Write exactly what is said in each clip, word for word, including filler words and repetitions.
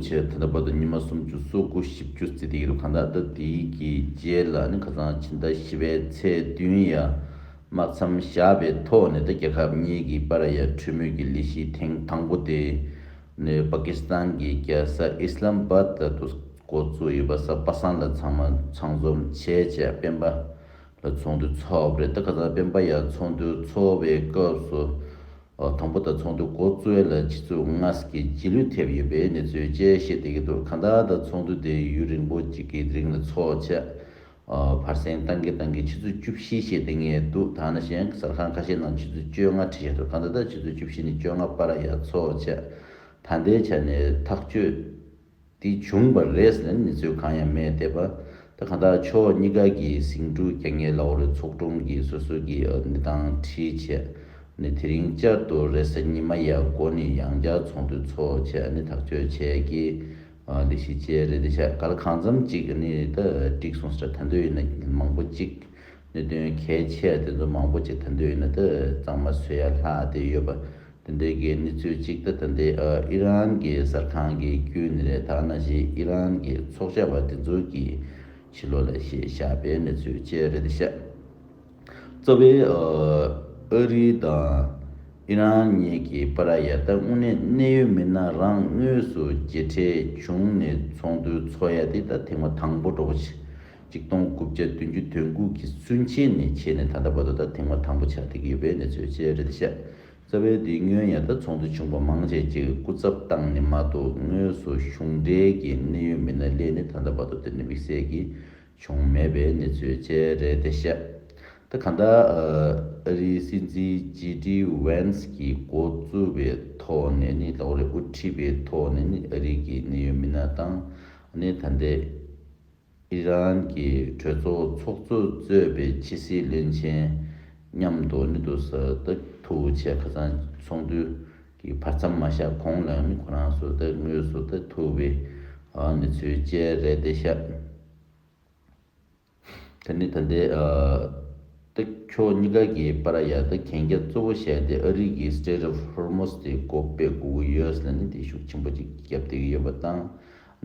བྱས། ད་ལྟ་བར་དུ་ཉི་མ་སུམ་ཅུ་སོ་དགུ་བཞི་བཅུ་ཙམ་དེ་ཡིན་རུང་གང་ལྟར་ད་དེའི་གི་རྗེས་ལ་ནི་ཁ་སང་ཕྱི་ཟླ་བཞི་པའི་ཚེས་བདུན་ཡ་དམག་མཚམས་བཞག་པའི་ཐོག་ནས་ད་རྒྱལ་ཁབ་གཉིས་ཀྱི་བར་ཡ་གྲོས་མོལ་གྱི་ལས་གཞི་ཐེངས་དང་པོ་དེ་ནི་པ་ཀི་སི་ཐན་གྱི་རྒྱལ་ས་ཨི་སི་ལམ་ཨ་བྷ་དུ་འགོ་བཙུགས་ཡོད་པ་གཟའ་པ་སངས་ལ་ཚང་མ་ཚང་འཛོམས་བྱས་བྱས་སྤེན་པ་ལ་ཚོགས་འདུ་ཚོགས་པ་རེད། ད་ཁ་སང་སྤེན་པ་ཡ་ཚོགས་འདུ་ཚོགས་པའི་སྐབས་སུ། ཨ། དང་པོ་དང་ཚོགས་འདུ་འགོ་བཙུགས་ཡས་ལ་ཆུ་ཚོད་ལྔ་གི་རྗེས་ལུས་ཐེབས་ཡོད་པའི་གནས་ཚུལ་བཅས་བཤད་བསྡད་ཀྱི་འདུག་གང་ལྟར་ད་ཚོགས་འདུ་དེ་ཡུན་རིང་པོ་ཅིག་གི་རིང་ལ་ཚོགས་བྱས། ཨ། བར་གསེང་བཏང་གི་བཏང་གི་ཆུ་ཚོད་བཅུ་བཞི་བཤད་བསྡད་མཁན་འདུག་ད་ནང་བཞིན་གསར་ཁང་ཁ་ཤས་ནང་ཆུ་ཚོད་བཅོ་ལྔ་བྲིས་བཞག་འདུག་གང་ལྟར་ད་ཆུ་ཚོད་བཅུ་བཞི་ནས་བཅོ་ལྔ་བར་ཡ་ཚོགས་བྱས། ད་ལྟའི་ཆ་ནས་ཐག་གཅོད་དེ་བྱུང་བ་རེད་ཟེར་ནས་གནས་ཚུལ་གང་ཡང་མེད་བསྡད་པ། ད་གང་ལྟར་ཕྱོགས་གཉིས་ཀ་གི་ཟིང་འཁྲུག་རྒྱག་མཁན་ལ་འོ་རེ་ཚོགས་དྲུང་གིས་སོ་སོ་གི་གནས་སྟངས་དྲིས་བྱས་ནས། དེ་རིང་བསྐྱར་དུ་རེས་གཟའ་ཉི་མ་ཡ་འགོ་ནས་ཡང་བསྐྱར་ཚོགས་འདུ་ཚོགས་བྱས་ནས་ཐག་གཅོད་བྱས་ཀྱི་ལས་གཞི་བཅས་རེད་དེ་ཤག་ག་ལ་གང་འཚམ་ཅིག་ནི་ད་འགྲིག་སོང་ཟེར། ད་འདོད་ཡིན་ན་མང་པོ་ཅིག་གནད་དོན་གལ་ཆེ་དེ་ཚོ་མང་པོ་ཅིག་ད་འདོད་ཡིན་ན་ད་གཙང་མ་བཟོ་ཡ་ལྷག་བསྡད་ཡོད་པ། དེ་འདྲའི་གི་གནས་ཚུལ་གཅིག་ད་ད་ལྟའི་ཨ་ཨི་རན་གྱི་གསར་ཁང་གི་བརྒྱུད་ནས་རེད། ད་ནང་བཞིན་ཨི་རན་གྱི་ཚོགས་བཅར་བ་དེ་ཚོ་གིས་ཕྱི་ལོགས་ལ་བཤད་བཞག་པའི་གནས་ཚུལ་བཅས་རེད་ཤག་རྩ་བའི་ཨ་ཨ་རི་དང་ཨི་རན་གཉིས་ཀྱི་བར་ཡ་ད་དངོས་གནས་གནད་ཡོད་མི་སྣ་རང་དངོས་སུ་མཇལ་འཕྲད་བྱུང་ནས་ཚོགས་འདུ་ཚོགས་ཡ་དེ་ད་ཐེངས་མ་དང་པོ་འགྲོ་གི་ཆགས། གཅིག་སྟོང་དགུ་བརྒྱ་བདུན་ཅུ་དོན་དགུ་གི་ཚུན་ཆད་ནས་བྱས་ནས་ད་ལྟ་བར་དུ་ད་ཐེངས་མ་དང་པོ་ཆགས་བསྡད་ཀྱི་ཡོད་པའི་གནས་ཚུལ་བཅས་རེད་ཤག་རྩ་བའི་དེ་སྔོན་ཡང་ད་ཚོགས་འདུ་བྱུང་བ་མང་ཆེ་ཅིག་སྐུ་ཚབ་བཏང་ནས་མ་གཏོགས་དངོས་སུ་གཞུང་འབྲེལ་གྱི་གནད་ཡོད་མི་སྣ་སླེབས་ནས་ད་ལྟ་བར་དུ་དེ་འདྲ་དམིགས་བསལ་གྱི་བྱུང་མེད་པའི་གནས་ཚུལ་བཅས་རེད་དེ་ཤག་ད་གང་ལྟར་ཨ་རིའི་སྲིད་འཛིན་ཇེ་ཌི་ཝན་སི་གིས་འགོ་བཙུགས་པའི་ཐོག་ནས་ནི་ལོག་རེ་དབུ་ཁྲིད་པའི་ཐོག་ནས་ནི་ཨ་རི་གི་གནད་ཡོད་མི་སྣ་དང་ནི་ད་ལྟའི་ཨི་རན་གྱི་གྲོས་ཚོགས་ཚོགས་གཙོ་གཙོས་པའི་ཕྱི་སྲིད་བློན་ཆེན་མཉམ་དུ་ནི་འདུག་ས་ད་ཐུག་བྱས་ཁ་སང་ཚོགས་འདུ་གི་བར་མཚམས་མ་བཞག་གོང་ལ་ནི་ཁོ་རང་ཚོ་ད་དངོས་སུ་ད་ཐུག་པའི་ཨ་གནས་ཚུལ་བཅས་རེད་དེ་ཤག་དེ་ནི་ད་ལྟའི་ཨ་ད་ཕྱོགས་གཉིས་ཀ་གི་བར་ཡ་ད་གན་རྒྱ་གཙོ་བོ་བཤད་དེ་ཨ་རི་གི་Strait of Hormuz དེ་སྒོ་ཕྱེ་དགོས་ཀྱི་ཡོད་ཟེར་ནས་དེ་ཤུགས་ཆེན་པོ་ཅིག་བརྒྱབ་བསྡད་ཀྱི་ཡོད་པ་དང་།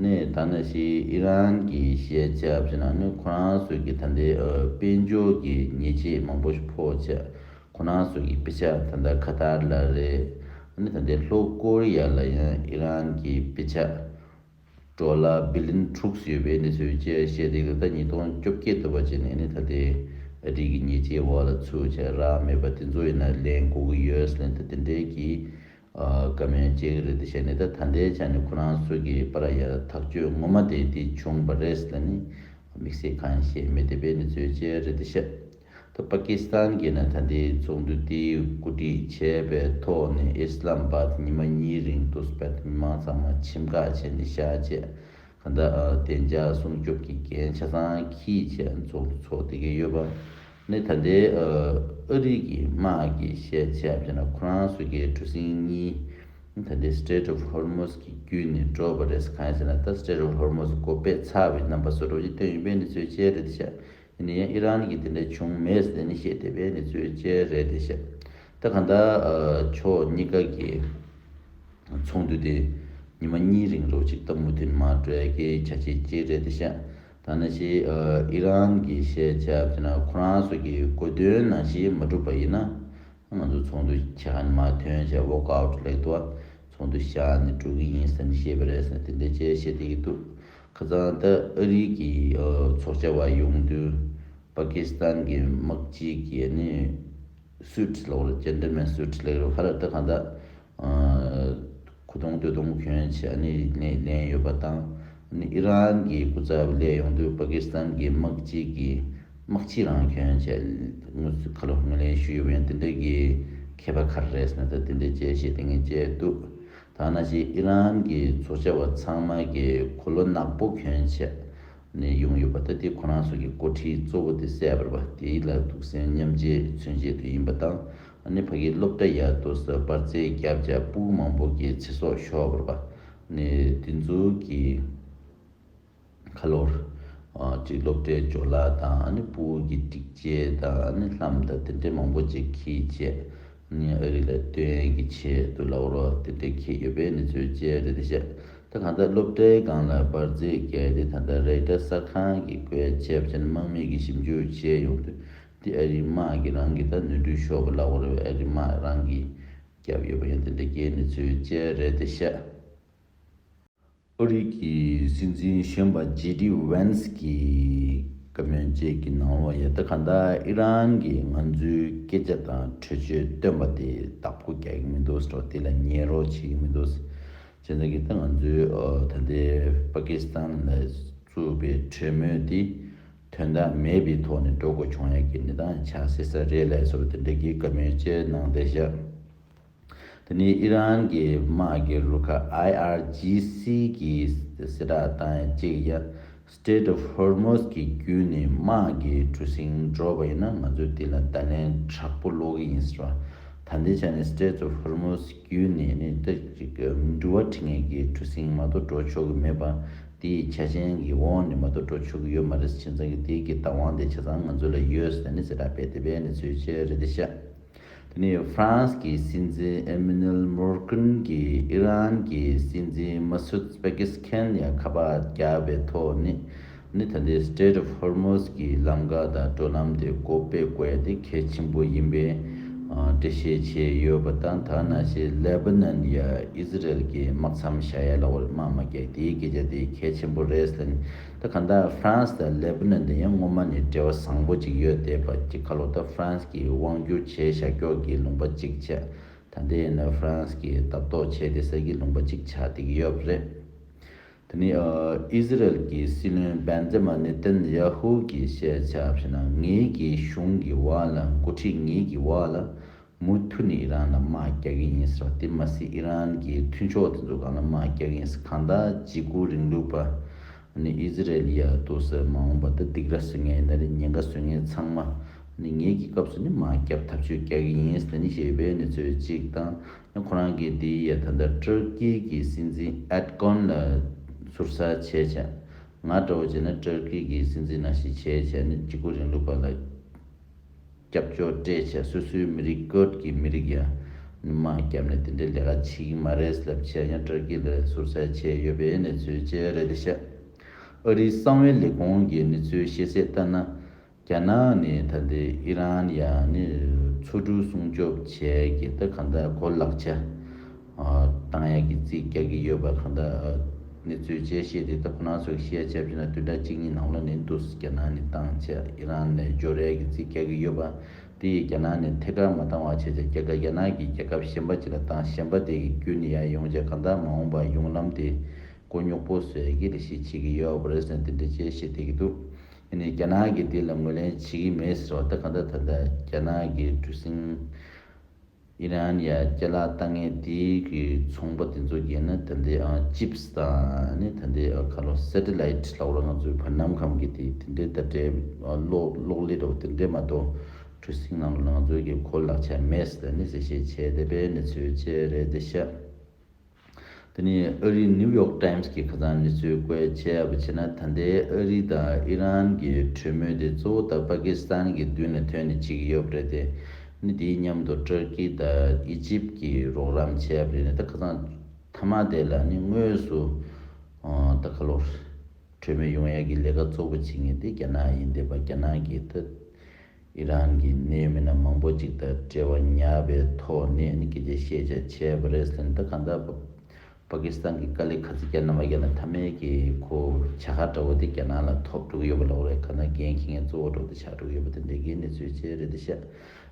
ནས་ད་ནང་བཞིན་ཨི་རན་གྱི་བཤད་བྱ་བྱས་ན་ནི་ཁོ་རང་ཚོ་གི་ད་ལྟའི་ཨ་དཔལ་འབྱོར་གྱི་ཉེས་ཆད་མང་པོ་ཞིག་ཕོག་བྱས། ཁོ་རང་ཚོ་གི་དཔེ་ཆ་ད་ལྟ་ཁ་ཐར་ལ་རེད། ནི་ད་ལྟའི་ལྷོ་ཀོ་རི་ཡ་ལ་ཡང་ཨི་རན་གྱི་དཔེ་ཆ་ཌོ་ལར་བི་ལིན་དྲུག་ཡོད་པའི་གནས་ཚུལ་བཅས་བཤད་དེ་ད་ཉིས་སྟོང་བཅོ་བརྒྱད་བསྡུ་བ་བྱས་ནས་ནི་ད་ལྟའི་ཨ་རི་གི་ཉེས་ཆད་འོག་ལ་ཚུད་བྱས་རག་མེད་པ་དེ་ཚོ་ཡིན་ན་ལེན་དགོས་ཀྱི་ཡོད་ཟེར་ནས་ད་དེ་འདྲའི་གི་ཨ་བཀའ་མོལ་བྱེད་ཀྱི་རེད། དེ་བྱས་ནས་ད་ད་ལྟའི་ཆ་ནས་ཁོ་རང་ཚོ་གི་བར་ཡ་ཐག་གཅོད་ངོ་མ་དེ་དེ་བྱུང་བ་རེད་ཟེར་ནས་དམིགས་བསལ་གང་བཤད་མེད་བསྡད་པའི་གནས་ཚུལ་བཅས་རེད་དེ་ཤག་ད་པ་ཀི་སི་ཐན་གྱིས་ན་ད་ལྟའི་ཚོགས་འདུ་དེའི་གོ་སྒྲིག་བྱས་པའི་ཐོག་ནས་ཨི་སི་ལམ་ཨ་བྷ་དི་ཉི་མ་གཉིས་རིང་དུ་སྤེལ་མི་མང་ཚང་མ་ཆེམས་ཁག་བྱས་ནས་བཞག་རྗེས་གང་ལྟར་བདེ་འཇགས་སྲུང་སྐྱོབ་ཀྱི་འགན་ཆ་ཚང་འཁྱེར་བྱས་ཚོགས་འདུ་ཚོགས་བསྡད་ཀྱི་ཡོད་པ། ནི་ད་ལྟའི་ཨ་རི་གི་དམག་གི་བཤད་བྱས་པ་ན་ཁོ་རང་ཚོ་གི་གྲུ་གཟིངས་གཉིས་ད་ལྟའི་Strait of Hormuz གི་བརྒྱུད་ནས་འགྲོ་བ་རེད། གང་ཡིན་ཟེར་ན་ད་Strait of Hormuz གོ་སྤེལ་ཚར་བའི་རྣམ་པ་བཟོ་འདྲ་ཅིག་སྟོན་ཡོད་པའི་གནས་ཚུལ་བཅས་རེད་ཤག་ཡིན་ན་ཡང་ཨི་རན་གྱིས་དེ་འདྲ་བྱུང་མེད་ཟེར་ནས་བཤད་བསྡད་པའི་གནས་ཚུལ་བཅས་རེད་དེ་ཤག་ད་གང་ལྟར་ཨ་ཕྱོགས་གཉིས་ཀ་གི་ཚོགས་འདུ་དེ་ཉི་མ་གཉིས་རིང་རོགས་ཅིག་ད་མུ་མཐུད་མར་འགྲོ་ཡ་གི་ཆ་རྐྱེན་གཅིག་རེད་དེ་ཤག་ད་ནང་བཞིན་ཨ་ཨི་རན་གྱི་བཤད་བྱ་བ་དེ་ན་ཁོ་རང་ཚོ་གི་གོ་དོན་ནང་བཞིན་མ་འགྲུབ་པ་ཡིན་ན། ང་ཚོ་ཚོགས་འདུ་ཆ་ནས་མར་ཐོན་བྱས་walk out ལབ་འདུག་ཚོགས་འདུ་བཞག་ནས་འགྲོ་གི་ཡིན་ཟེར་ནས་བཤད་པ་རེད་ཟེར་ནས་དེ་འདྲ་བྱས་བཤད་བསྡད་ཀྱི་འདུག་ཁ་སང་ད་ཨ་རི་གི་ཨ་ཚོགས་བཅར་བ་ཡོང་དུས་པ་ཀི་སི་ཐན་གྱི་དམག་སྤྱི་གི་ནི་སུད་ལབ་རེད། gentleman སུད་ལབ་རེད། ཁ་ལ་ད་གང་ལྟར་ཨ་གོས་ཐུང་སྟོད་ཐུང་གྱོན་བྱས་ནི་ལེན་ལེན་ཡོད་པ་དང་། ནི་ཨི་རན་གྱི་སྐུ་ཚབ་སླེབས་ཡོང་དུས་པ་ཀི་སི་ཐན་གྱི་དམག་སྤྱི་གིས་དམག་སྤྱི་རང་གྱོན་བྱས་དངོས་སུ་ཁ་ལོ་ངོས་ལེན་ཞུས་ཡོད་པ་ཡང་དེ་འདྲ་གི་ཁྱད་པར་ག་རེ་རེད་ཟེར་ན་ད་དེ་འདྲ་བཅས་བཤད་དེ་ངས་བཅས་འདུག་ད་ནང་བཞིན་ཨི་རན་གྱི་ཚོགས་བཅར་བ་ཚང་མ་གིས་གོས་ལོ་ནག་པོ་གྱོན་བྱས་ནས་ཡོང་ཡོད་པ། ད་དེ་ཁོ་རང་ཚོ་གི་འགོ་ཁྲིད་གཙོ་བོ་དེ་གསལ་བ་རེད་པ། དེ་ལ་གདུང་སེམས་མཉམ་སྐྱེད་མཚོན་ཆེད་དུ་ཡིན་པ་དང་། ཨ་ནི་ཕ་གིའི་སློབ་གྲྭ་ཡར་དུ་ས་འབར་རྫས་བརྒྱབ་བྱས་སྤུ་གུ་མང་པོ་གི་ཚེ་སྲོག་ཤོར་བ་རེད་པ། ནི་དེ་ཚོ་གི་ཁ་ལོར་ཨ་ཅིག་སློབ་གྲྭའི་སྦྱོར་ལག་དང་ཨ་ནི་སྤུ་གུ་གི་སྒྲིག་ཆས་དང་ཨ་ནི་ལྷམ་དང་དེ་འདྲའི་མང་པོ་ཅིག་འཁྱེར་བྱས་ནི་ཨ་རི་ལ་སྟོན་གྱི་ཆེད་དུ་ལབ་རོགས་དེ་འདྲའི་འཁྱེར་ཡོད་པའི་གནས་ཚུལ་བཅས་རེད་དེ་བཤད། ད་གང་ལྟར་སློབ་གྲྭའི་སྒང་ལ་འབར་རྫས་བརྒྱབ་སྟེ། ད་ལྟ་རེ་ཏར་གསར་ཁང་གིས་བཀོད་བྱས་པ་བྱས་ན། དམག་མི་གིས་ཞིབ་འཇུག་བྱས་ཡོང་དུས། དེ་ཨ་རིའི་དམག་གིས་རང་གི་ད་ནོར་འཁྲུལ་ཤོར་བ་ལབ་དགོས་རེད་པ། ཨ་རིའི་དམག་རང་གིས་བརྒྱབ་ཡོད་པ་ཡང་དེ་འདྲ་གི་གནས་ཚུལ་བཅས་རེད་དེ་ཤག་ཨ་རི་གི་སྲིད་འཛིན་གཞོན་པ་ཇེ་ཌི་ཝན་སི་གིས་བཀའ་མོལ་ཅིག་གི་ནང་ལོགས་ཡ། ད་གང་ལྟར་ཨི་རན་གྱིས་ང་ཚོའི་སྐད་ཆ་དང་གྲོས་ཆོད་བཏོན་པ་དེ་བདག་པོ་རྒྱག་གི་མི་འདུག་ཟེར་བ། དེ་ལ་ཉན་རོགས་བྱེད་ཀྱི་མི་འདུག་ཟེར། བྱས་ཙང་གི་ད་ང་ཚོའི་ཨ་ད་ལྟའི་པ་ཀི་སི་ཐན་ལ་བཙུགས་པའི་གྲོས་མོལ་དེ་དོན་དག་མེད་པའི་ཐོག་ནས་འགྲོ་དགོས་བྱུང་ཡ་གི་གནས་སྟངས་ཆགས་སྲིད་ས་རེད་ལབ་སོགས་པ་དེ་འདྲ་གི་བཀའ་མོལ་བཅས་གནང་བསྡད་བཞག་དེ་ནས་ཨི་རན་གྱི་དམག་གི་རུ་ཁག་ཨའི་ཨར་ཇི་སི་གིས་གསལ་བསྒྲགས་བཏང་ཡ་གཅིག་ཡ། Strait of Hormuz གི་བརྒྱུད་ནས་དམག་གི་གྲུ་གཟིངས་འགྲོ་བ་ཡིན་ན། ང་ཚོས་དེ་ལ་བརྡ་ལན་དྲག་པོ་སློག་གི་ཡིན་ཟེར་བ། ད་ལྟའི་ཆ་ནས་Strait of Hormuz བརྒྱུད་ནས་ནི་ད་ཅིག་འགྲུལ་བ་འཁྲིད་མཁན་གྱི་གྲུ་གཟིངས་མ་གཏོགས་འགྲོ་ཆོག་གི་མེད་པ། དེའི་ཆ་རྐྱེན་གྱི་འོག་ནས་མ་གཏོགས་འགྲོ་ཆོག་གི་ཡོད་མ་རེད། བྱས་ཙང་གི་དེའི་གི་བདག་དབང་དེ་ཆ་ཚང་ང་ཚོ་ལ་ཡོད་ཟེར་ནས་གསལ་བསྒྲགས་སྤེལ་བསྡད་པའི་གནས་ཚུལ་བཅས་རེད་དེ་ཤག་དེ་ནས་ཧྥ་རན་སི་གི་སྲིད་འཛིན་ཨེ་མ་ནུ་ཨེལ་མོ་ཀྲོན་གྱིས་ཨི་རན་གྱི་སྲིད་འཛིན་མ་སུད་པེ་ཀེ་སི་ཁན་ཡ་ཁ་པར་བརྒྱབ་པའི་ཐོག་ནས། ནི་ད་ལྟའི་Strait of Hormuz གི་ལམ་ཁ་དང་འགྲོ་ལམ་དེ་སྒོ་ཕྱེ་དགོས་ཡ་དེ་གལ་ཆེན་པོ་ཡིན་པའི་ཨ་འགྲེལ་བཤད་བྱས་ཡོད་པ་དང་། ད་ནང་བཞིན་ལེ་བྷ་ནན་ཡ་ཨི་ཟི་རེལ་གྱིས་དམག་མཚམས་བཞག་ཡ་ལ་འོར་དམག་མ་རྒྱག་དེའི་སྐད་ཆ་དེ་གལ་ཆེན་པོ་རེད་ཟེར་ནས། ད་གང་ལྟར་ཧྥ་རན་སི་དང་ལེ་བྷ་ནན་དེ་ཡང་སྔོན་མ་ནས་འབྲེལ་བ་བཟང་པོ་ཅིག་ཡོད་བསྡད་པ་ཅིག་ཁ་ལོ། ད་ཧྥ་རན་སི་གིས་དབང་བསྒྱུར་བྱས་བཞག་ཀྱོག་གི་ལུང་པ་ཅིག་བྱས། ད་ལྟའི་ཡིན་ན་ཧྥ་རན་སི་གིས་ལྟ་རྟོག་བྱས་བསྡད་ས་གི་ལུང་པ་ཅིག་ཆགས་བསྡད་ཀྱི་ཡོད་པ་རེད། དེ་ནས་ཨ་ཨི་ཟི་རེལ་གྱི་སྲིད་བློན་བན་ཛེ་མ་ནེ་ཏན་ཡ་ཧུ་གིས་བཤད་ཆ་བྱས་ན། ངེད་ཀྱི་གཞུང་གི་འོག་ལ། འགོ་ཁྲིད་ངེད་ཀྱི་འོག་ལ་མུ་མཐུད་ནས་ཨི་རན་ལ་དམག་རྒྱག་གི་ཡིན་ཟེར་བ། དེ་མ་ཟད་ཨི་རན་གྱི་མཐུན་ཕྱོགས་དེ་ཚོ་སྒང་ལ་དམག་རྒྱག་གི་ཡིན་ཟེར། གང་ལྟར་འཇིགས་སྐུལ་རིང་ལུགས་པ་ནི་ཨི་ཟི་རེལ་ཡ་འདུག་ཟེར། མ་འོངས་པ་ད་སྡིགས་ར་བཟོ་མཁན་ཡིན་ན་རེད། ཉེན་ཁ་བཟོ་མཁན་ཚང་མ་ནི་ངེད་ཀྱི་སྐབས་སུ་ནི་དམག་རྒྱབ་ཐབས་ཇུས་རྒྱག་གི་ཡིན་ཟེར་ནི་བཤད་པའི་གནས་ཚུལ་གཅིག་དང་། ཡང་ཁོ་རང་གིས་དེའི་ཡ་ད་ལྟ་ཏུར་ཀི་གི་སྲིད་འཛིན་ཨེར་ཌོ་གྷན་ལ་ཟུར་ཟ་བྱས་བྱས། ང་འདྲ་བོ་བྱས་ན་ཏུར་ཀི་གི་སྲིད་འཛིན་ནང་བཞིན་བྱས་བྱས་ནས་འཇིགས་སྐུལ་རིང་ལུགས་པ་ལ་རྒྱབ་སྐྱོར་སྤྲད་བྱས། སོ་སོའི་མི་རིགས། ཀུར་ཌི་གི་མི་རིགས་ཡ་ནི་དམག་བརྒྱབ་ནས་དེ་འདྲའི་ལས་ཀ་བྱེད་ཀྱི་མ་རེད་ལབ་བྱས། ཡང་ཏུར་ཀི་ལ་ཟུར་ཟ་བྱས་ཡོད་པའི་གནས་ཚུལ་བཅས་རེད་དེ་ཤག་ཨ་རིའི་གསང་བའི་ལས་ཁུངས་ཀྱི་གནས་ཚུལ་ཤེས་གསལ་ལྟར་ན། རྒྱ་ནག་ནས་ད་ལྟའི་ཨི་རན་ཡ་ནི་མཚོ་གྲུ་སྲུང་སྐྱོབ་བྱས་ཀྱི་ད་གང་ལྟར་གོ་ལག་ཆ་ཨ་བཏང་ཡ་གི་རྩིས་རྒྱག་གི་ཡོད་པ། གང་ལྟར་ཨ་གནས་ཚུལ་བཅས་བཤད་དེ། ད་ཁོ་རང་ཚོས་བཤད་ཆ་བྱས་ན་བདུན་ཕྲག་གཅིག་གཉིས་ནང་ལོགས་ནས་འདུག་རྒྱ་ནག་ནས་བཏང་བྱས་ཨི་རན་ནས་འབྱོར་ཡ་གི་རྩིས་རྒྱག་གི་ཡོད་པ། དེ་ཡིས་རྒྱ་ནག་ནས་ཐད་ཀར་མ་བཏང་བ་བྱས་བྱས། རྒྱ་གར་རྒྱ་ནག་གི་རྒྱལ་ཁབ་གཞན་པ་ཅིག་ལ་བཏང་། གཞན་པ་དེ་གི་བརྒྱུད་ནས་ཡར་ཡོང་བྱས། གང་ལྟར་མ་འོངས་པར་ཡོང་ལམ་དེ་མགོ་རྙོག་པོ་བཟོ་ཡ་གི་ལས་གཞི་བྱེད་ཀྱི་ཡོད་པ་རེད་ཟེར་ནས་དེ་འདྲ་བཅས་བཤད་བསྡད་ཀྱི་འདུག་ཡིན་ནའི་རྒྱ་ནག་གིས་དེ་ལ་ངོས་ལེན་བྱེད་ཀྱི་མེད་ཟེར་བ། ད་གང་ལྟར་ད་ལྟ་རྒྱ་ནག་གི་གྲུ་གཟིངས་ཨི་རན་ཡ་ཅ་ལག་བཏང་མཁན་དེའི་གི་ཚོང་པ་དེ་ཚོ་གིས་ནི་ད་ལྟའི་ཨ་ཅིབ་སི་དང་ནི་ད་ལྟའི་ཨ་ཁ་ལོ་སེ་ཊི་ལའིཊ་ལབ་ར། ང་ཚོའི་བར་སྣང་ཁམས་ཀྱི་དེ་དེ་འདྲའི་ད་འདྲའི་ཨ་གློག་གློག་ཀླད་འདྲ་བོ་དེ་འདྲའི་མ་གཏོགས་གྲུ་གཟིངས་ནང་ལ་ང་ཚོའི་གི་གོ་ལག་ཆ་མེད་ཟེར་ནི་ཟེར་བཤད་བྱས་བསྡད་པའི་གནས་ཚུལ་བཅས་རེད་དེ་ཤག་དེ་ནས་ཨ་རིའི་ནིའུ་ཡོག་ཊའིམ་སི་གིས་ཁ་སང་གནས་ཚུལ་བཀོད་བྱས་པ་བྱས་ན། ད་ལྟའི་ཨ་རི་དང་ཨི་རན་གྱི་གྲོས་མོལ་དེ་གཙོ་བོ་ད་པ་ཀི་སི་ཐན་གྱི་མདུན་ལ་ཐོན་ནས་བྱེད་ཀྱི་ཡོད་པ་རེད་དེ། ནི་དེའི་མཉམ་དུ་ཏུར་ཀི་དང་ཨི་ཇིབ་ཀྱིས་རོགས་རམ་བྱས་པ་རེད། ནི་ད་ཁ་སང་མཐའ་མ་དེ་ལ་ནི་དངོས་སུ་ཨ་ད་ཁ་ལོ་གྲོས་མོལ་ཡོང་ཡ་གི་ལས་ཀ་གཙོ་བོ་བྱེད་མཁན་དེ་རྒྱ་ནག་ཡིན་བསྡད་པ། རྒྱ་ནག་གིས་ད་ཨི་རན་གྱི་གནད་ཡོད་མི་སྣ་མང་པོ་ཅིག་དང་འབྲེལ་བ་ཉར་བའི་ཐོག་ནས་ནི་སྐད་ཆ་བཤད་བྱས་བྱས་པ་རེད་ཟེར་ནས། ད་གང་ལྟར་པ་ཀི་སི་ཐན་གྱིས་དཀའ་ལས་ག་ཚོད་བརྒྱབ་ན་མ་བརྒྱབ་ན། མཐའ་མའི་གི་ཁོ་བྱ་དགའ་འདྲ་བོ་དེ་རྒྱ་ནག་ལ་ཐོབ་འགྲོ་གི་ཡོད་པ་ལབ་རེད། གང་ལྟར་འགན་འཁྱེར་མཁན་གཙོ་བོ་འདྲ་བོ་དེ་ཆགས་འགྲོ་གི་ཡོད་པ་དེ་འདྲ་གི་གནས་ཚུལ་བཅས་རེད་དེ་ཤག་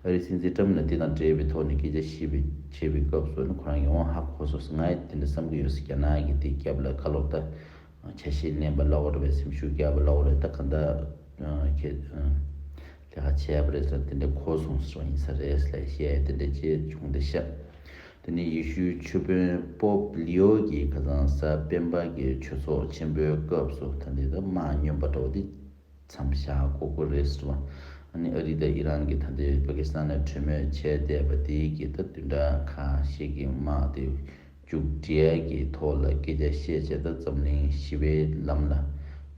ཨ་རིའི་སྲིད་འཛིན་ཊམ་ལ་དེ་དང་འབྲེལ་བའི་ཐོག་ནས་སྐད་ཆ་བཤད་པའི་བྱེད་པའི་སྐབས་སུ་ནི་ཁོ་རང་ཡང་ཧ་གོ་སོང་ཟེར། ང་ཡང་དེ་འདྲ་བསམ་གྱི་ཡོད་ཟེར། རྒྱ་ནག་གིས་དེ་རྒྱབ་ལ་ཁ་ལོ་ད་ཆ་ཤས་ལེན་པ་ལབ་རེད་པས། སེམས་ཤུགས་རྒྱག་པ་ལབ་རེད། ད་གང་ལྟར་ཁྱེད་ལས་ཀ་བྱས་པ་རེད་ཟེར། དེ་འདྲ་གོ་སོང་ཟེར་བ་ཡིན་ས་རེད་ཟེར་བཤད་དེ་འདྲ་བྱས་བྱུང་བསྡད་ཤག་དེ་ནས་ཡེ་ཤུའི་ཆོས་དཔོན་པོབ་ལིའོ་གིས་ཁ་སང་གཟའ་སྤེན་པ་གི་ཆོས་ཚོགས་ཆེན་པོའི་སྐབས་སུ་ད་འདི་ད་དམག་སྨྱོན་པ་འདྲ་བོ་དེ་མཚམས་བཞག་དགོས་ཀྱི་རེད་ཟེར་བ། ཨ་ནི་ཨ་རི་དང་ཨི་རན་གྱིས་ད་ལྟའི་པ་ཀི་སི་ཐན་ལ་གྲོས་མོལ་བྱས་བསྡད་པ་དེའི་གི་ད་བདུན་ཕྲག་ཁ་ཤས་ཀྱི་དམག་དེ་མཇུག་སྒྲིལ་ཡ་གི་ཐོག་ལ་སྐད་ཆ་བཤད་བྱས། ད་འཛམ་གླིང་ཞི་བའི་ལམ་ལ་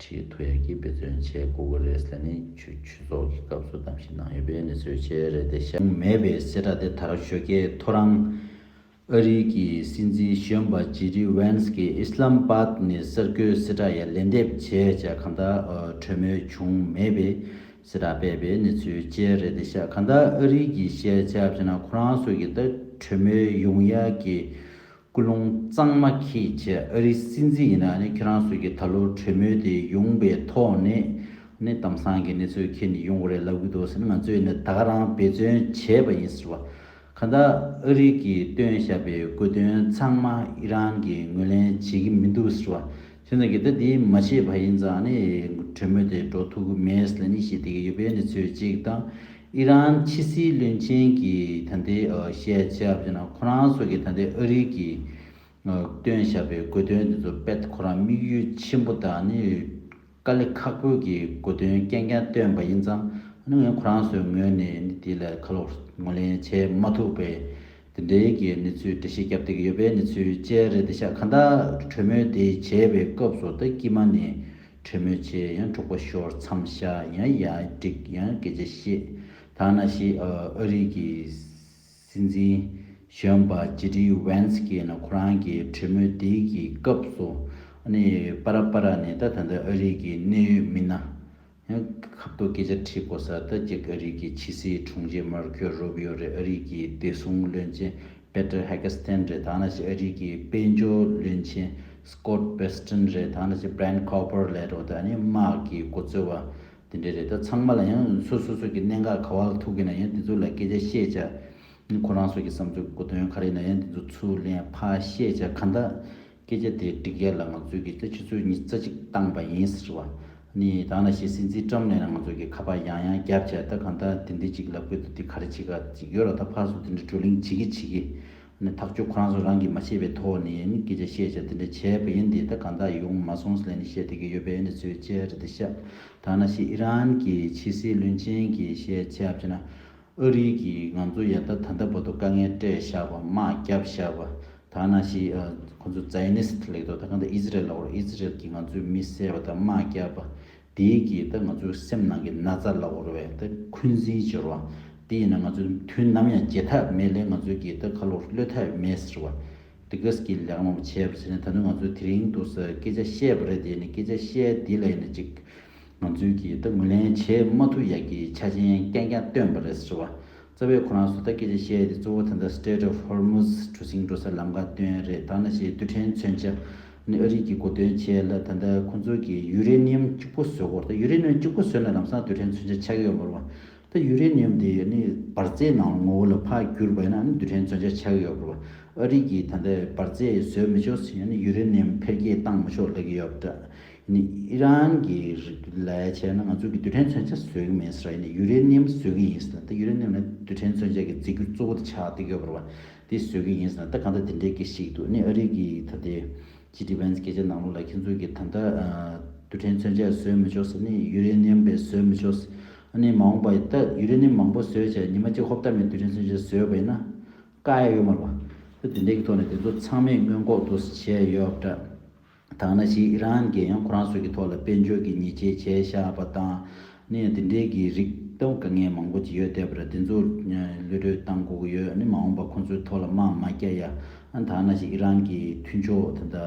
ཁྲིད་ཐུབ་ཡ་གི་འབད་བརྩོན་བྱེད་དགོས་ཀྱི་རེད་ཟེར་ནས་ཆོས་ཆོས་ཚོགས་ཀྱི་སྐབས་སུ་གཏམ་བཤད་གནང་ཡོད་པའི་གནས་ཚུལ་བཅས་རེད་དེ་ཤག་མེད་པའི་གསལ་བསྒྲགས་དེ་དར་ཞོགས་ཀས་ཐོ་རངས་ ཨ་རིའི་གི་སྲིད་འཛིན་གཞོན་པ་ཇེ་ཌི་ཝན་སི་གིས་ཨི་སི་ལམ་བྷཱད་ནས་གསར་འགོད་གསལ་བསྒྲགས་ཡང་ལན་འདེབས་བྱས་བྱས་གང་ལྟར་ཨ་གྲོས་མོལ་བྱུང་མེད་པའི་གསལ་བསྒྲགས་སྤེལ་བའི་གནས་ཚུལ་བཅས་རེད་དེ་ཤག་གང་ལྟར་ཨ་རིའི་གི་བཤད་བྱས་བྱས་ན་ཁོ་རང་ཚོ་གི་ད་གྲོས་མོལ་ཡོང་ཡ་གི་ཀུན་སློང་གཙང་མ་འཁྱེར་བྱས་ཨ་རིའི་སྲིད་འཛིན་ཡིན་ན་ནི་ཁྱེད་རང་ཚོ་གི་ད་ལོ་གྲོས་མོལ་དེ་ཡོང་པའི་ཐོག་ནས་ནི་གཏམ་བཟང་གི་གནས་ཚུལ་འཁྱེར་ནས་ཡོང་དགོས་རེད་ལབ་གི་འདུག་ཟེར་ནས་ང་ཚོས་ནི་ད་ག་རང་འབད་བརྩོན་བྱས་པ་ཡིན་ཟེར་བ། གང་ལྟར་ཨ་རི་གིས་བཏོན་བཞག་པའི་དགོས་འདུན་ཚང་མ་ཨི་རན་གྱིས་ངོས་ལེན་བྱེད་ཀྱི་མི་འདུག་ཟེར་བ། བྱས་ཙང་གི་ད་འདི་མ་བྱས་པ་ཡིན་ཙང་ནི་གྲོས་མོལ་དེ་འགྲོ་ཐུབ་ཀྱི་མེད་ཟེར་ནས་བཤད་བསྡད་ཀྱི་ཡོད་པའི་གནས་ཚུལ་གཅིག་དང་། ཨི་རན་ཕྱི་སྲིད་བློན་ཆེན་གྱིས་ད་ལྟའི་ཨ་བཤད་བྱས་པ་ཡིན་ན་ཁོ་རང་ཚོ་གིས་ད་ལྟའི་ཨ་རི་གིས་ཨ་བཏོན་བཞག་པའི་དགོས་འདུན་འདི་ཚོ་དཔེ་ཁོ་རང་དམིགས་ཡུལ་ཆེན་པོ་དང་ནི། དཀའ་ལས་ཁག་པོའི་གི་དགོས་འདུན་རྐྱང་རྐྱང་བཏོན་པ་ཡིན་ཙང་ཨ་ནི་ངས་ཁོ་རང་ཚོའི་ངོས་ནས་ནི་དེ་ལ་ཁ་ལོ་ངོས་ལེན་བྱེད་མ་ཐུབ་པའི་དེ་འདྲའི་གི་གནས་ཚུལ་འགྲེལ་བཤད་བརྒྱབ་བསྡད་ཀྱི་ཡོད་པའི་གནས་ཚུལ་བཅས་རེད་དེ་ཤག་གང་ལྟར་གྲོས་མོལ་དེ་བྱས་པའི་སྐབས་སུ་ད་དཀྱིལ་མ་ནས་གྲོས་མོལ་བྱས་ཡང་འཁྲུག་པ་ཤོར་མཚམས་བཞག་ཡང་ཡར་འགྲིག་ཡང་སྐད་ཆ་བཤད་ད་ནང་བཞིན་ཨ་རི་གི་སྲིད་འཛིན་གཞོན་པ་ཇེ་ཌི་ཝན་སི་གིས་ནི་ཁོ་རང་གི་གྲོས་མོལ་དེའི་གི་སྐབས་སུ་ཨ་ནི་པ་ར་པ་ར་ནས་ད་ད་ལྟ་ཨ་རི་གི་གནད་ཡོད་མི་སྣ་ཡང་ཁ་ཐོག་སྐད་ཆ་དྲི་དགོས་ས་ད་ཅིག་ཨ་རི་གི་ཕྱི་སྲིད་དྲུང་ཆེ་མར་ཁོ་རུ་བི་ཡོ་རེད། ཨ་རི་གི་བདེ་སྲུང་བློན་ཆེན་པེ་ཏྲ་ཧེ་ཀེ་སྟན་རེད། ད་ནང་བཞིན་ཨ་རི་གི་དཔལ་འབྱོར་བློན་ཆེན་སི་ཀོད་བེ་སི་ཊོན་རེད། ད་ནང་བཞིན་བྷི་རན་ཁོ་པར་ལས་རོགས་ད་ནི་དམག་གི་འགོ་གཙོ་བ་དེ་འདྲ་རེད། ད་ཚང་མ་ལ་ཡང་སོ་སོ་སོ་གི་གནད་འགག་ག་བ་ལ་ཐུག་གི་ན་ཡང་དེ་ཚོ་ལ་སྐད་ཆ་བཤད་བྱ། ཁོ་རང་ཚོ་གི་བསམ་ཚུལ་གོ་དོན་ག་རེ་ཡིན་ན་ཡང་དེ་ཚོ་ཚུར་ལེན་ཕར་བཤད་བྱ་ག་འདྲ་སྐད་ཆ་དེ་འགྲིག་ཡ་ལ་ང་ཚོས་ཀྱི་ད་ཆུ་ཚོད་ཉི་ཤུ་རྩ་གཅིག་བཏང་པ་ཡིན་ཟེར་བ། ནི་ད་ནང་བཞིན་སྲིད་འཛིན་ཊམ་ནས་ན་ང་ཚོ་གི་ཁ་པར་ཡང་ཡང་བརྒྱབ་བྱས་ད་ག་འདྲ་དེ་འདྲ་ཅིག་ལབ་དགོས་འདུག་དེ་ག་རེ་བྱེད་ག་ཅིག་ཡོད་ར། ད་ཕར་ཚུར་དེ་འདྲ་བགྲོ་གླེང་བྱེད་ཀྱི་བྱེད་ཀྱི་ནི་ཐག་གཅོད་ཁོ་རང་ཚོ་རང་གིས་མ་བྱས་པའི་ཐོག་ནས་ནི་སྐད་ཆ་བཤད་བྱས་དེ་འདྲ་བྱས་པ་ཡིན་དེ་ད་ག་འདྲ་ཡོང་མ་སོང་ཟེར་ནས་བཤད་བསྡད་ཀྱི་ཡོད་པའི་ནི་ཚོད་བཅད་རེད་དེ་ཤག་ད་ནང་བཞིན་ཨི་རན་གྱི་ཕྱི་སྲིད་བློན་ཆེན་གྱིས་བཤད་བྱས་པ་ན། ཨ་རི་གིས་ང་ཚོ་ཡ་ད་ད་ལྟ་བར་དུ་དཀའ་ངལ་སྤྲད་བཞག་པ་དམག་བརྒྱབ་བཞག་པ་ད་ནང་བཞིན་ཨ་ཁོ་ཚོ་ཛའི་ནིསྟ་ལབ་ཀྱི་འདུག་ད་གང་ལྟར་ཨི་ཛི་རལ་ལབ་དགོས་རེད། ཨི་ཛི་རལ་གྱིས་ང་ཚོའི་མི་བསད་པ་དང་དམག་བརྒྱབ་པ་དེའི་གིས་ད་ང་ཚོའི་སེམས་ནང་གི་ན་ཚ་ལབ་དགོས་རེད་པས། ད་འཁོན་འཛིན་སྦྱོར་བ་དེ་ཡིན་ན་ང་ཚོ་དུས་ནམ་ཡང་བརྗེད་ཐབས་མེད་ལས་ང་ཚོའི་གིས་ད་ཁ་ལོ་གློད་ཐབས་མེད་ཟེར་བ། དེ་ག་སྐྱིད་ལེགས་མང་པོ་བྱས་པ་ཟེར་ནས་ད་ནི་ང་ཚོ་དེ་རིང་འདུག་ས་སྐད་ཆ་བཤད་པ་རེད། དེ་ནི་སྐད་ཆ་བཤད་དེ་ལ་ཡིན་ན་ཅིག་ང་ཚོས་ཀྱིས་ད་ངོས་ལེན་བྱེད་མ་ཐུབ་ཡག་གི་ཆ་རྐྱེན་རྐྱང་རྐྱང་བཏོན་པ་རེད་ཟེར་བ། རྩ་བའི་ཁོ་རང་ཚོ་ད་སྐད་ཆ་བཤད་དེ་གཙོ་བོ་ད་ལྟ་Strait of Hormuz གྲུ་གཟིངས་འགྲོ་ས་ལམ་ཁ་བཏོན་རེད། ད་ནང་བཞིན་རྡུལ་ཕྲན་མཚོན་ཆ་ནི་ཨ་རི་གི་གོ་དོན་བྱས་ལ་ད་ལྟ་ཁོ་ཚོ་གིས་ཡུ་རེ་ནི་ཡམ་གཅིག་པོ་བཟོ་དགོས་རེད། ད་ཡུ་རེ་ནི་ཡམ་གཅིག་པོ་བཟོས་ན་ལམ་སང་རྡུལ་ཕྲན་མཚོན་ཆ་ཆགས་ཀྱི་ཡོད་མ་རེད་བ། ད་ཡུ་རེ་ནི་ཡམ་དེ་ནི་འབར་རྫས་ནང་ངོ་བོ་ལ་ཕར་གྱུར་པ་ཡིན་ན་ནི་རྡུལ་ཕྲན་མཚོན་ཆ་ཆགས་ཀྱི་ཡོད་མ་རེད་བ། ཨ་རི་གིས་ད་ལྟ་འབར་རྫས་བཟོས་མི་ཆོག་ཟེར་ཡང་ནི་ཡུ་རེ་ནི་ཡམ་འཕེལ་རྒྱས་བཏང་མི་ཆོག་ལབ་ཀྱི་ཡོད་པ་འདྲ། ནི་ཨི་རན་གྱི་རིགས་ལ་བྱས་ན་ང་ཚོ་གི་རྡུལ་ཕྲན་མཚོན་ཆ་བཟོ་གི་མེད་ཟེར་ཡིན་ན་ཡུ་རེ་ནི་ཡམ་བཟོ་གི་ཡིན་ཟེར་ན། ད་ཡུ་རེ་ནི་ཡམ་ནི་རྡུལ་ཕྲན་མཚོན་ཆ་གི་རྫས་འགྱུར་གཙོ་བོ་དེ་ཆགས་བསྡད་ཡོད་པ་རེད་བ། དེ་བཟོ་གི་ཡིན་ཟེར་ན་ད་གང་ལྟར་དེ་འདྲའི་སྐད་ཆ་ཞིག་འདུག་ནི་ཨ་རི་གི་ད་ལྟའི་ཇེ་ཌི་ཝན་སི་སྐད་ཆ་ནང་ལོགས་ལ་ཁྱེད་ཚོ་གི་ད་ལྟ་རྡུལ་ཕྲན་མཚོན་ཆ་བཟོ་མི་ཆོག་ཟེར་ནི་ཡུ་རེ་ནི་ཡམ་པས་བཟོ་མི་ཆོག་ཟེར། ཨ་ནི་མ་འོངས་པ་ད་ཡུ་རེ་ནི་ཡམ་མང་པོ་བཟོས་བྱས་ཉི་མ་གཅིག་ཧོབ་ཏ་མའི་རྡུལ་ཕྲན་མཚོན་ཆ་བཟོས་པ་ཡིན་ན་བཀག་ཡ་ཡོད་མ་རེད་བ། ད་དེ་འདྲའི་གི་ཐོག་ནས་དེ་ཚོ་ཚང་མས་སྔོན་འགོག་ཏུ་བྱས་ཡོད་པ་འདྲ། ད་ག་ནང་བཞིན་ཨི་རན་གྱིས་ཡང་ཁོ་རང་ཚོ་གི་ཐོག་ལ་དཔལ་འབྱོར་གྱི་ཉེས་ཆད་བྱས་བཞག་པ་དང་ནི་དེ་འདྲའི་གི་རིགས་ལྟ་བུ་དཀའ་ངལ་མང་པོ་ཅིག་ཡོད་བསྡད་པ་རེད། དེ་ཚོ་གློད་གྲོལ་གཏང་དགོས་ཀྱི་ཡོད། ནི་མ་འོངས་པ་ཁོ་ཚོའི་ཐོག་ལ་དམག་མ་རྒྱག་ཡ། ཨ་ད་ག་ནང་བཞིན་ཨི་རན་གྱི་མཐུན་ཕྱོགས་ད་ལྟ་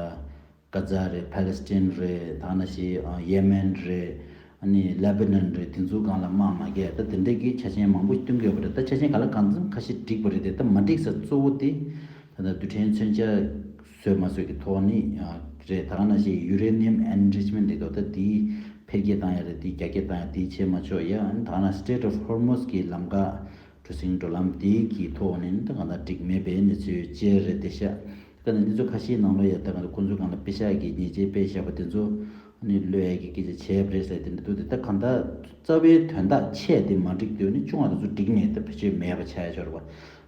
གྷ་ཛ་རེད། ཕ་ལེ་སི་ཐན་རེད། ད་ག་ནང་བཞིན་ཡེ་མེན་རེད། ཨ་ནི་ལེ་བྷ་ནན་རེད། དེ་ཚོའི་སྒང་ལ་དམག་མ་རྒྱག་ཡ། ད་དེ་འདྲའི་གི་ཆ་རྐྱེན་མང་པོ་ཞིག་བསྟུན་དགོས་པ་རེད། ད་ཆ་རྐྱེན་ག་ལ་གང་འཚམ་ཁ་ཤས་འགྲིག་པ་རེད་དེ། ད་མ་འགྲིག་ས་གཙོ་བོ་དེ་ད་ལྟ་རྡུལ་ཕྲན་མཚོན་ཆ་བཟོས་མ་བཟོས་ཀྱི་ཐོག་ནས་རེད། ད་ག་ནང་བཞིན་ཡུ་རེ་ནི་ཡམ་ཨེན་རིཆ་མེན་ཊི་ལབ་དུས་ད་དེའི་འཕེལ་རྒྱས་བཏང་ཡ་རེད། དེའི་རྒྱ་སྐྱེད་བཏང་ཡ་དེ་བྱེད་མ་ཆོག་ཡ། ཨ་ནི་ད་ག་ནང་Strait of Hormuz གི་ལམ་ཁ་གྲུ་གཟིངས་འགྲོ་ལམ་དེའི་གི་ཐོག་ནས་ནི་ད་གང་ལྟར་འགྲིག་མེད་པའི་གནས་ཚུལ་བཅས་རེད་དེ་ཤག་ད་ནི་འདི་ཚོ་ཁ་ཤས་ནང་ལོགས་ཡ་ད་གང་ལྟར་ཁོང་ཚོའི་སྒང་ལ་པེ་ཤག་གི་ཉེས་ཆད་སྤྲད་བཞག་པ་དེ་ཚོ་ནི་གློད་ཡ་གི་སྐད་ཆ་བྱས་པ་རེད་ཟེར་དེ་འདྲ་འདུག་དེ་ད་གང་ལྟར་རྩ་བའི་དོན་དག་ཆེ་དེ་མ་འགྲིག་དུས་ནི་ཆུང་བ་དེ་ཚོ་འགྲིག་མེད། ད་བེད་སྤྱོད་མེད་པ་ཆགས་ཡ་ཆོག་རེད་བ།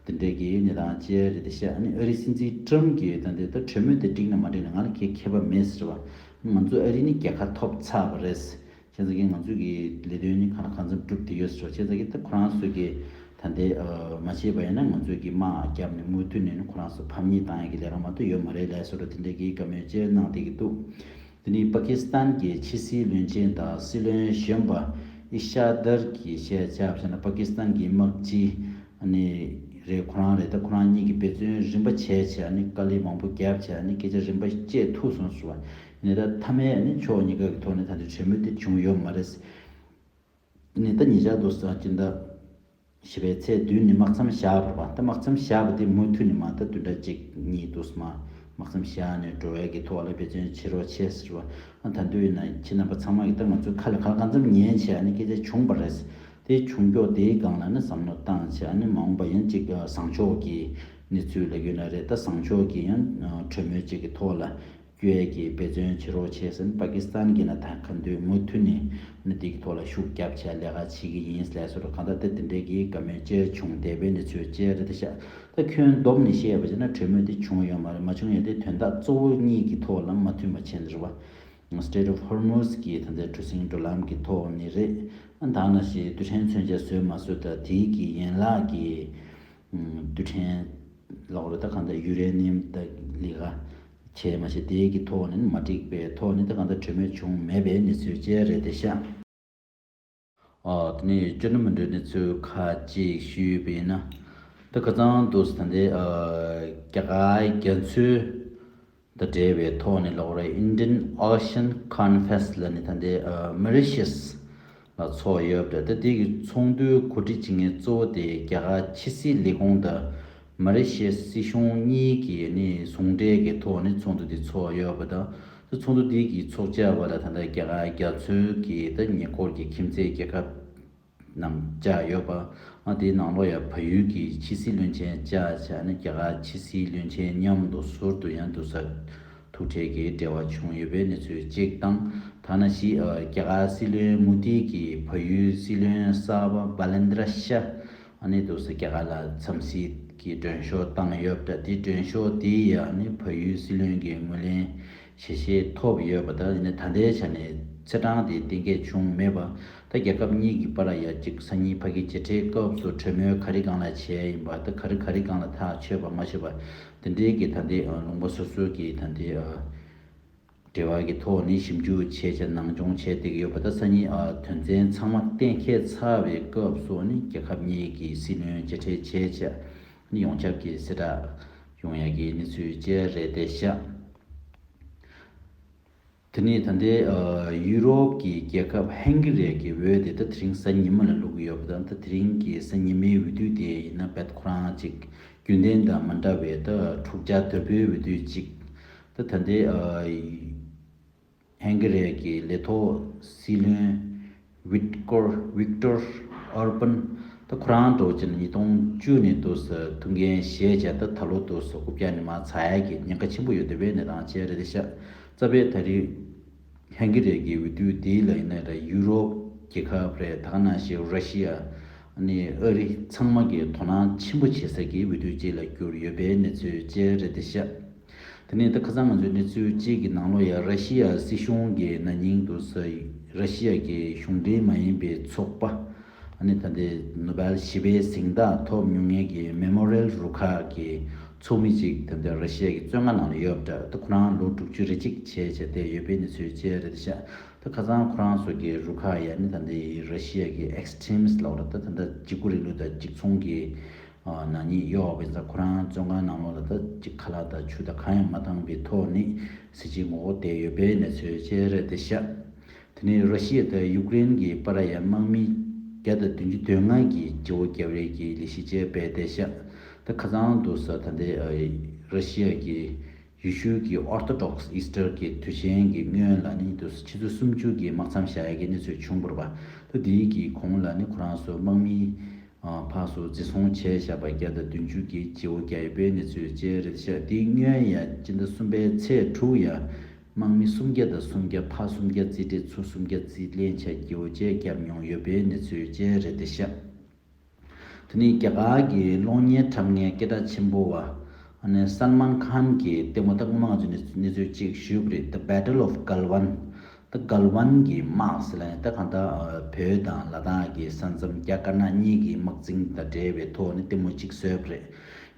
དེ་འདྲའི་གི་གནས་སྟངས་བཅས་རེད་དེ་ཤག་ཨ་ནི་ཨ་རིའི་སྲིད་འཛིན་ཊམ་གྱིས་ད་འདི་ད་གྲོས་མོལ་དེ་འགྲིག་ན་མ་འགྲིག་ན་ང་ལ་གའི་ཁྱད་པར་མེད་ཟེར་བ། ང་ཚོ་ཨ་རི་ནི་རྒྱལ་ཁ་ཐོབ་ཚར་བ་རེད། བྱས་ཙང་གི་ང་ཚོ་གི་ལས་དོན་ནི་གང་ལ་གང་འཚམ་གྲུབ་བསྡད་ཡོད་ཟེར་བ། བྱས་ཙང་གི་ད་ཁོ་རང་ཚོ་གི་ད་འདི་མ་བྱས་པ་ཡིན་ན་ང་ཚོ་གི་དམག་བརྒྱབ་ནས་མུ་མཐུད་ནས་ནི་ཁོ་རང་ཚོ་ཕམ་ཉེས་བཏང་ཡ་གི་ལས་ཀ་མ་གཏོགས་ཡོད་མ་རེད་ལབ་ཟེར་བ། དེ་འདྲའི་གི་བཀའ་མོལ་བཅས་གནང་བསྡད་ཀྱི་འདུག་དེ་ནི་པ་ཀི་སི་ཐན་གྱི་ཕྱི་སྲིད་བློན་ཆེན་དང་སྲིད་བློན་གཞོན་པ་ཨི་ཤ་དར་གྱིས་བཤད་བྱས་པ་ན། པ་ཀི་སི་ཐན་གྱི་དམག་སྤྱི་ནི་ རེད། ཁོ་རང་རེད། ད་ཁོ་རང་གཉིས་ཀྱིས་འབད་བརྩོན་རིམ་པ་བྱས་བྱས་ནི་དཀའ་ལས་མང་པོ་བརྒྱབ་བྱས་ནི་སྐད་ཆ་རིམ་པ་བཤད་ཐུབ་སོང་ཟེར་བ་ནི། ད་མཐའ་མའི་ནི་ཕྱོགས་གཉིས་ཀ་གི་ཐོག་ནས་ད་ལྟ་གྲོས་མོལ་དེ་བྱུང་ཡོད་མ་རེད། ནི་ད་ཉེ་ཆར་དུ་ས་སྤྱི་ཟླ་བཞི་པའི་ཚེས་བདུན་ནི་དམག་མཚམས་བཞག་པ་རེད་པ། ད་དམག་མཚམས་བཞག་པ་དེ་མུ་མཐུད་ནས་མ་ད་བདུན་ཕྲག་གཅིག་གཉིས་འདུག་སེ་མ་དམག་མཚམས་བཞག་ནས་འགྲོ་བའི་གི་ཐོག་ལ་འབད་བརྩོན་བྱེད་རོགས་བྱེད་ཟེར་བ། ཨ་ད་དུང་ཡིན་ན་ཁྱེད་རྣམ་པ་ཚང་མ་གི་ད་ང་ཚོའི་ཁ་ལ་གང་ལ་གང་འཚམ་ཉན་བྱས་ཨ་ནི་སྐད་ཆ་བྱུང་བ་རེད། དེ་བྱུང་ཀྱོག་དེའི་སྒང་ལ་ནི་བསམ་བློ་བཏང་བྱས་ཨ་ནི་མ་འོངས་པ་ཡང་ཅིག་བཟང་ཕྱོགས་ཀྱི་གནས་ཚུལ་ལ་ཡོད་ན་རེད། ད་བཟང་ཕྱོགས་ཀྱི་ཡང་གྲོས་མོལ་ཅིག་གི་ཐོག་ལ་བསྐྱོད་ཡས་ཀྱི་འབད་བརྩོན་བྱེད་རོགས་བྱས་ཟེར་ནས་པ་ཀི་སི་ཐན་གྱིས་ན་ད་ག་དུས་མུ་མཐུད་ནས་ནི་དེ་གི་ཐོག་ལ་ཤུགས་རྒྱབ་བྱས་ལས་ཀ་བྱེད་ཀྱི་ཡིན་ལས་སོ་རུ་གང་ལྟར་ད་དེ་འདྲའི་གི་བཀའ་མོལ་བཅས་བྱུང་བསྡད་པའི་གནས་ཚུལ་བཅས་རེད་ཤག་ད་ཁྱོན་བསྡོམས་ནས་བཤད་པ་བྱས་ན་གྲོས་མོལ་དེ་བྱུང་ཡོད་མ་རེད། མ་བྱུང་ཡོད་དེ་དོན་དག་གཙོ་བོ་གཉིས་ཀྱི་ཐོག་ལ་མ་མཐུན་པ་བྱས་ནས་རེད་བ། Strait of Hormuz གི་ད་ལྟའི་གྲུ་གཟིངས་འགྲུལ་ལམ་གྱི་ཐོག་ནས་རེད། ཨ་ད་ནང་བཞིན་རྡུལ་ཕྲན་མཚོན་ཆ་བཟོས་མ་བཟོས་དང་དེའི་གི་ཡན་ལག་གི་རྡུལ་ཕྲན་ལོག་རེད། ད་གང་ལྟར་ཡུ་རེ་ནི་ཡམ་ད་ལི་ག་བྱས་མ་བྱས་དེའི་གི་ཐོག་ནས་མ་འགྲིག་པའི་ཐོག་ནས་ད་གང་ལྟར་གྲོས་མོལ་བྱུང་མེད་པའི་གནས་ཚུལ་བཅས་རེད་དེ་ཤག་ཨ་དེ་ནས་སྐྱོན་མི་འགྲོ་གནས་ཚུལ་ཁག་ཅིག་ཞུས་པ་ཡིན་ན། ད་ཁ་སང་དུས་ད་ལྟའི་ཨ་རྒྱ་གར་རྒྱ་མཚོའི་དང་འབྲེལ་བའི་ཐོག་ནས་ལོག་རེད། Indian Ocean Conference ལ་ནི་ད་ལྟའི་ཨ་Mauritius ལ་ཚོགས་ཡོད་པ་རེད། ད་དེ་གི་ཚོགས་འདུའི་གོ་སྒྲིག་བྱེད་མཁན་གཙོ་བོ་དེ་རྒྱ་གར་ཕྱི་སྲིད་ལས་ཁུངས་དང་མ་ལེ་ཤི་ཡའི་སྲིད་གཞུང་གཉིས་ཀྱི་ནི་ཟུང་འབྲེལ་གྱི་ཐོག་ནས་ཚོགས་འདུ་དེ་ཚོགས་ཡོད་པ་དང་། ད་ཚོགས་འདུ་དེ་གི་ཚོགས་བཅར་བ་ལ་ད་ལྟ་རྒྱ་གར་རྒྱ་མཚོའི་གི་ད་ཉེ་འཁོར་གྱི་ཁྱིམ་མཚེས་རྒྱལ་ཁབ་རྣམས་བཅར་ཡོད་པ། ཨ་དེའི་ནང་ལོགས་ཡང་བལ་ཡུལ་གྱི་ཕྱི་སྲིད་བློན་ཆེན་བཅར་བྱས་ནས་རྒྱ་གར་ཕྱི་སྲིད་བློན་ཆེན་མཉམ་དུ་ཟུར་དུ་ཡང་དུ་ས་ཐུག་འཕྲད་ཀྱི་འབྲེལ་བ་བྱུང་ཡོད་པའི་གནས་ཚུལ་གཅིག་དང་། ཐ་ན་ཞིག་ཨ་རྒྱ་གར་སྲིད་བློན་མོ་དི་གིས་བལ་ཡུལ་སྲིད་བློན་གསར་པ་བྷ་ལེན་དྲ་ཤ་ཨ་ནི་དུ་ས་རྒྱ་གར་ལ་འཚམས་གཟིགས་ཀྱི་མགྲོན་ཤོག་བཏང་ཡོད་པ་འདྲ། དེ་མགྲོན་ཤོག་དེ་ཡང་ནི་བལ་ཡུལ་སྲིད་བློན་གྱི་ངོས་ལེན་ཞལ་བཞེས་ཐོབ་ཡོད་པ་དང་། ཡིན་ནའི་ད་ལྟའི་ཆ་ནས་ཚེས་གྲངས་དེ་གཏན་འཁེལ་བྱུང་མེད་པ། ད་རྒྱལ་ཁབ་གཉིས་ཀྱི་བར་ཡ་གཅིག་སང་ཉིན་ཕ་གི་མཇལ་འཕྲད་སྐབས་སུ་གྲོས་མོལ་ག་རེ་སྒང་ལ་བྱས་ཡིན་པ། ད་ག་རེ་ག་རེ་སྒང་ལ་ཐག་ཆོད་པ་མ་ཆོད་པ་དེ་འདྲའི་གི་ད་ལྟའི་ཨ་ལུང་པ་སོ་སོའི་གི་ད་ལྟའི་ཨ་འབྲེལ་བ་གི་ཐོག་ནས་ཞིབ་འཇུག་བྱས་བྱས་ནང་སྦྱོང་བྱས་བསྡད་ཀྱི་ཡོད་པ། ད་སང་ཉིན་ཨ་དོན་ཚན་ཚང་མ་གཏན་འཁེལ་ཚར་བའི་སྐབས་སུ་ནི་རྒྱལ་ཁབ་གཉིས་ཀྱི་སྲིད་བློན་མཇལ་འཕྲད་བྱས་བྱས་ནི་ཡོངས་ཁྱབ་ཀྱི་གསལ་བསྒྲགས་ཡོང་ཡ་གི་གནས་ཚུལ་བཅས་རེད་བསྡད་ཤག་དེ་ནས་ད་ལྟའི་ཨ་ཡུ་རོབ་ཀྱི་རྒྱལ་ཁབ་ཧན་གྷི་རི་གི་འོས་དེ་ད་དེ་རིང་གཟའ་ཉི་མ་ལ་བླུག་གི་ཡོད་པ་དང་། ད་དེ་རིང་གི་གཟའ་ཉི་མའི་འོས་བསྡུ་དེ་ཡིན་ན་བེད་ཁོ་རང་ཅིག་རྒྱུན་ལྡན་དང་མ་འདྲ་བའི་ད་འཁྲུག་ཆ་དོད་པོའི་འོས་བསྡུ་ཅིག་ད་ད་ལྟའི་ཨ་ཧན་གྷི་རི་གི་ལས་ཐོག་སྲིད་བློན་ཝིག་ཀོར་ཝིག་ཏོར་ཨོར་པན། ད་ཁོ་རང་འགྲོ་ཅིག་ཉིས་སྟོང་བཅུ་ནས་དུ་ས་ཐུགས་འགན་བཞེས་བྱས། ད་ད་ལོ་དུ་ས་རྐུབ་བཀྱག་ནས་མར་ཚར་ཡ་གི་ཉེན་ཁ་ཆེན་པོ་ཡོད་བསྡད་པའི་གནས་སྟངས་བཅས་རེད་ཤག་རྩ་བའི་ད་རེས་ཧན་གྷི་རི་གི་འོས་བསྡུ་འདི་ལ་ཡིན་ན་ར་ཡུ་རོབ་རྒྱལ་ཁབ་རེད། ད་ག་ནང་བཞིན་ར་ཤི་ཡ་ནི་ཨ་རི་ཚང་མ་གི་དོ་སྣང་ཆེན་པོ་བྱེད་ས་གི་འོས་བསྡུ་ཅིག་ལ་གྱུར་ཡོད་པའི་གནས་ཚུལ་བཅས་རེད་ཤག་དེ་ནས་ད་ཁ་སང་ང་ཚོས་གནས་ཚུལ་གཅིག་གི་ནང་ལོགས་ཡ་ར་ཤི་ཡ་སྲིད་གཞུང་གི་ན་ནིང་དུ་ས་ར་ཤི་ཡ་གི་གཞུང་འབྲེལ་མ་ཡིན་པའི་ཚོགས་པ་ཨ་ནི་ད་ལྟའི་ནོ་བེལ་ཞི་བའི་གཟེངས་རྟགས་ཐོབ་མྱོང་མཁན་གྱི་མེ་མོ་རི་ཡལ་རུ་ཁག་གི་ཚོགས་མི་གཅིག་ད་ལྟའི་ར་ཤི་ཡ་གི་བཙོན་ཁང་ནང་ལ་ཡོད་པ་འདྲ། ད་ཁོ་རང་ལོ་དྲུག་ཅུ་རེ་གཅིག་བྱས་བྱས་བསྡད་ཡོད་པའི་གནས་ཚུལ་བཅས་རེད་ཤག་ད་ཁ་སང་ཁོ་རང་ཚོ་གི་རུ་ཁག་ཡ་ནི་ད་ལྟའི་ར་ཤི་ཡ་གི་ཨེག་སི་ཊི་རི་མི་སི་ཊི་ལབ་ར། ད་ད་ལྟ་འཇིགས་སྐུལ་རིང་ལུགས་དང་འཇིགས་ཚོང་གི་ཨ་ནག་ཉེས་གཡོག་པ་ཡིན་ཙང་ཁོ་རང་བཙོན་ཁང་ནང་ལོགས་ལ་ད་ཅིག་ཁ་ལག་དང་ཆུ་དང་གང་ཡང་མ་བཏང་བའི་ཐོག་ནས་ཟས་བཅད་ངོ་རྒོལ་བསྡད་ཡོད་པའི་གནས་ཚུལ་བཅས་རེད་བསྡད་ཤག་དེ་ནས་ར་ཤི་ཡ་དང་ཡུཀ་རེན་གྱི་བར་ཡ་དམག་མི་བརྒྱ་དང་བདུན་ཅུ་དོན་ལྔ་གིས་བརྗེ་པོ་བརྒྱབ་རེས་ཀྱི་ལས་གཞི་བཅས་སྤེལ་བསྡད་ཤག་ད་ཁ་སང་དུ་ས་ད་ལྟའི་ཨ་ར་ཤི་ཡ་གི་ཡེ་ཤུ་གི་ཨོར་ཐོ་ཌོག་སི་ཨི་སི་ཊར་གྱི་དུས་ཆེན་གྱི་སྔོན་ལ་ནི་དུ་ཆུ་ཚོད་སུམ་ཅུ་གི་དམག་མཚམས་བཞག་ཡ་གི་གནས་ཚུལ་བྱུང་བ་རེད་པ། ད་དེའི་གི་གོང་ལ་ནི་ཁོ་རང་ཚོ་དམག་མི་ཨ་ཕར་ཚུར་འཛིན་བཟུང་བྱས་བཞག་པ་བརྒྱ་དང་བདུན་ཅུ་གིས་བརྗེ་པོ་བརྒྱབ་ཡོད་པའི་གནས་ཚུལ་བཅས་རེད་ཤག་དེའི་སྔོན་ཡ་སྤྱི་ཟླ་གསུམ་པའི་ཚེས་དྲུག་ཡ་དམག་མི་སུམ་བརྒྱ་དང་སུམ་བརྒྱ་ཕར་སུམ་བརྒྱ་རྩིས་སྤྲད་ཚུར་སུམ་བརྒྱ་རྩིས་ལེན་བྱས་བརྗེ་པོ་བཅས་བརྒྱབ་མྱོང་ཡོད་པའི་གནས་ཚུལ་བཅས་རེད་བསྡད་ཤག་དེ་ནས་རྒྱ་གར་གྱི་གློག་བརྙན་འཁྲབ་མཁན་སྐད་གྲགས་ཆེན་པོ་བ་ཨ་ནི་སལ་མཱན་ཁཱན་གྱི་ལྟད་མོ་ད་སྔོན་མ་ང་ཚོས་གནས་ཚུལ་གཅིག་ཞུས་པ་རེད། The Battle of Galwan། ད་གལ་ཝན་གྱི་དམག་ཟེར་ལ་ཡང་ད་གང་ལྟར་བོད་དང་ལ་དྭགས་ཀྱི་ས་མཚམས་རྒྱ་དཀར་ནག་གཉིས་ཀྱི་དམག་འཛིང་དང་འབྲེལ་བའི་ཐོག་ནས་ལྟད་མོ་གཅིག་བཟོས་པ་རེད།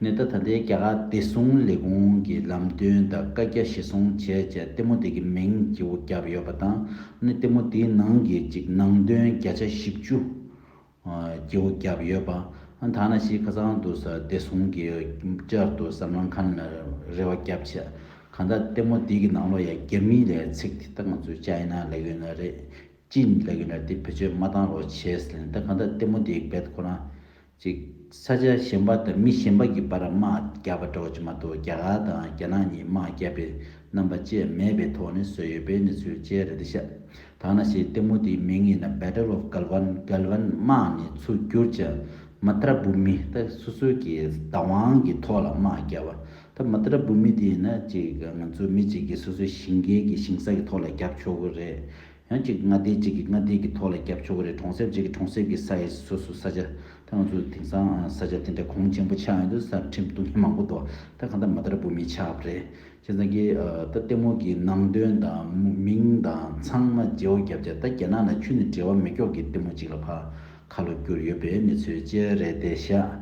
ནས་ད་ད་ལྟའི་རྒྱ་གར་བདེ་སྲུང་ལས་ཁུངས་ཀྱི་ལམ་སྟོན་དང་བཀའ་རྒྱ་གཞིར་བཟུང་བྱས་བྱས་ལྟད་མོ་དེ་གི་མིང་བརྗེ་པོ་བརྒྱབ་ཡོད་པ་དང་། ནས་ལྟད་མོ་དེའི་ནང་གི་གཅིག་ནང་དོན་བརྒྱ་ཆ་བཞི་བཅུ། བརྗེ་པོ་བརྒྱབ་ཡོད་པ། ཨ་ཐ་ན་ཞིག་ཁ་སང་དུ་ས་བདེ་སྲུང་གི་བསྐྱར་དུ་གཟབ་ནན་ཁང་ལ་རེ་བ་བརྒྱབ་བྱས། གང་ལྟར་ལྟད་མོ་འདི་གི་ནང་ལོགས་ཡ་རྒྱ་མི་ལ་ཚིག་དེ་ད་ང་ཚོས་ཅའི་ན་ལབ་ཡོད་ན་རེད། ཅིན་ལབ་ཡོད་ན་དེ་བེད་སྤྱོད་མ་བཏང་རོགས་བྱས་ཟེར་ནས། ད་གང་ལྟར་ལྟད་མོ་འདི་རྦད་ཁོ་རང་ཅིག་ས་ཆ་གཞན་པ་དང་མི་གཞན་པ་གི་བར་དམག་བརྒྱབ་པ་འདྲ་བོ་ཅིག་མ་གཏོགས། རྒྱ་གར་དང་རྒྱ་ནག་གཉིས་དམག་བརྒྱབ་པའི་རྣམ་པ་བཅས་མེད་པའི་ཐོག་ནས་བཟོས་ཡོད་པའི་གནས་ཚུལ་བཅས་རེད་ཤག་ད་ན་ཞིག་ལྟད་མོ་དེའི་མིང་ཡིན་ན་Battle of Galwan། གལ་ཝན་དམག་ནི་ཚུར་བསྒྱུར་བྱས། མ་ཏྲ་བྷུ་མི། ད་སོ་སོའི་གི་བདག་དབང་གི་ཐོག་ལ་དམག་བརྒྱབ་པ། ད་མ་ཏྲ་བྷུ་མི་དེ་ཡིན་ན་ཅིག་ང་ཚོ་མི་གཅིག་གིས་སོ་སོའི་ཞིང་ཁའི་གི་ཞིང་ས་གི་ཐོག་ལ་བརྒྱབ་ཆོག་གི་རེད། ཡང་ཅིག་མངའ་སྡེ་གཅིག་གིས་མངའ་སྡེ་གི་ཐོག་ལ་བརྒྱབ་ཆོག་གི་རེད། གྲོང་གསེབ་གཅིག་གིས་གྲོང་གསེབ་ཀྱི་ས་ཡི་སོ་སོ་ས་ཆ། ད་ང་ཚོ་དེང་སང་ས་ཆ་དེ་འདྲ་གོང་ཆེན་པོ་ཆགས་ཡོང་དུས་ས་ཁྲིམས་གཏུག་མཁན་མང་པོ་འདུག་ད་གང་ལྟར་མ་ཏྲ་བྷུ་མི་ཆགས་པ་རེད། བྱས་ཙང་གི་ད་ལྟད་མོ་གི་ནང་དོན་དང་མིང་དང་ཚང་མ་བརྗེ་བོ་བརྒྱབ་བྱས། ད་རྒྱ་ནག་ལ་ཁྱོན་ནས་འབྲེལ་བ་མེད་ཀྱོག་གི་ལྟད་མོ་གཅིག་ལ་ཕར་ཁ་ལོ་བསྒྱུར་ཡོད་པའི་གནས་ཚུལ་བཅས་རེད་བསྡད་ཤག